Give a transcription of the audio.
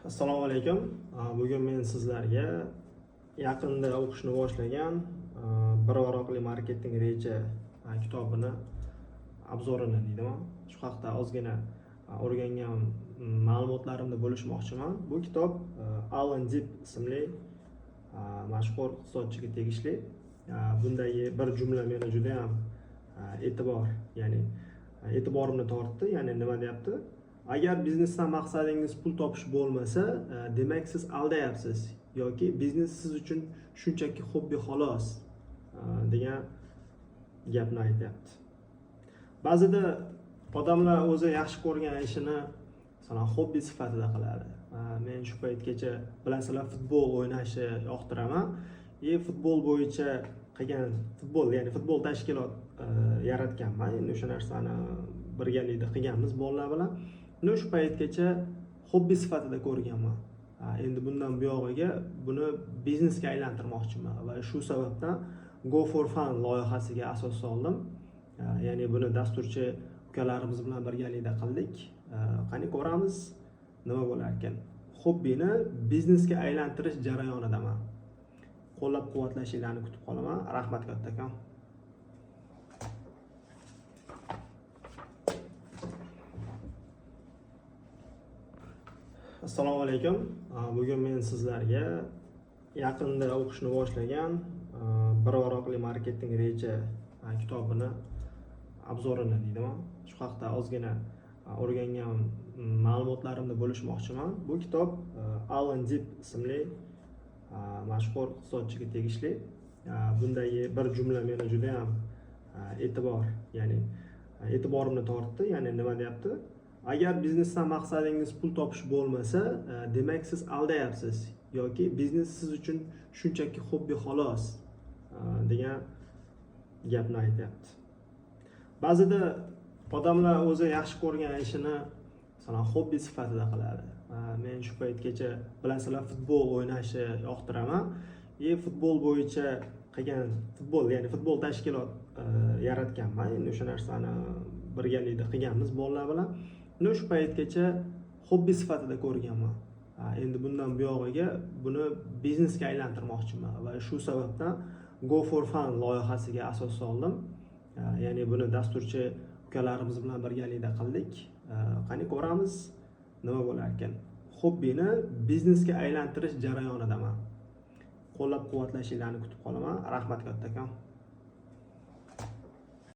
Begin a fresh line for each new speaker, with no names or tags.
Assalomu alaykum. Bugun men sizlarga yaqinda o'qishni boshlagan Bir varaqli marketing reja kitobini обзор ini deydimi? Shu haqda ozgina o'rgangan ma'lumotlarimni bo'lishmoqchiman. Bu kitob Alan Dip ismli mashhur iqtisodchiga tegishli. Bundagi bir jumla meni juda ham e'tibor, ya'ni e'tiborimni tortdi. Ya'ni nima deyapti? Agar biznesdan maqsadingiz pul topish bo'lmasa, demak siz aldayapsiz yoki biznes siz uchun shunchaki hobbi xolos degan gapni aytyapti. Ba'zida odamlar o'zi yaxshi ko'rgan ishini masalan hobbi sifatida qiladi. Men shu paytgacha bilasizlar futbol o'ynashni yoqtiraman. И futbol bo'yicha qilgan futbol, ya'ni futbol tashkilot yaratganman. Endi o'sha narsani birgalikda qilganmiz bolalar bilan. Uni shu paytgacha hobbi sifatida ko'rganman. Endi bundan buyog'iga buni biznesga aylantirmoqchiman va shu sababdan Go for Fun loyihasiga asos soldim. Ya'ni buni dasturchi ukalarimiz bilan birgalikda qildik. Qani ko'ramiz nima bo'lar ekan. Hobbini biznesga aylantirish jarayonidaman. Qo'llab-quvvatlashinglarni kutib qolaman. Rahmat kattakon. Assalomu alaykum. Bugun men sizlarga yaqinda o'qishni boshlagan Bir varaqli marketing reja kitobini обзор ini deydimi? Shu haqda ozgina o'rgangan ma'lumotlarimni bo'lishmoqchiman. Bu kitob Alan Dip ismli mashhur iqtisodchiga tegishli. Bundagi bir jumla meni juda ham e'tibor, ya'ni e'tiborimni tortdi. Ya'ni nima deyapti? Agar biznesdan maqsadingiz pul topish bo'lmasa, demak siz aldayapsiz yoki biznes siz uchun shunchaki hobbi xolos degan gapni aytyapti. Ba'zida odamlar o'zi yaxshi ko'rgan ishini masalan hobbi sifatida qiladi. Men shu paytgacha bilasizlar futbol o'ynashni yoqtiraman. И futbol bo'yicha qilgan futbol, ya'ni futbol tashkilot yaratganman. Endi o'sha narsani birgalikda qilganmiz bolalar bilan. Uni shu paytgacha hobbi sifatida ko'rganman. Endi bundan buyog'iga buni biznesga aylantirmoqchiman va shu sababdan Go for Fun loyihasiga asos soldim. Ya'ni buni dasturchi ukalarimiz bilan birgalikda qildik. Qani ko'ramiz nima bo'lar ekan. Hobbini biznesga aylantirish jarayonidaman. Qo'llab-quvvatlashinglarni kutib qolaman. Rahmat kattakon.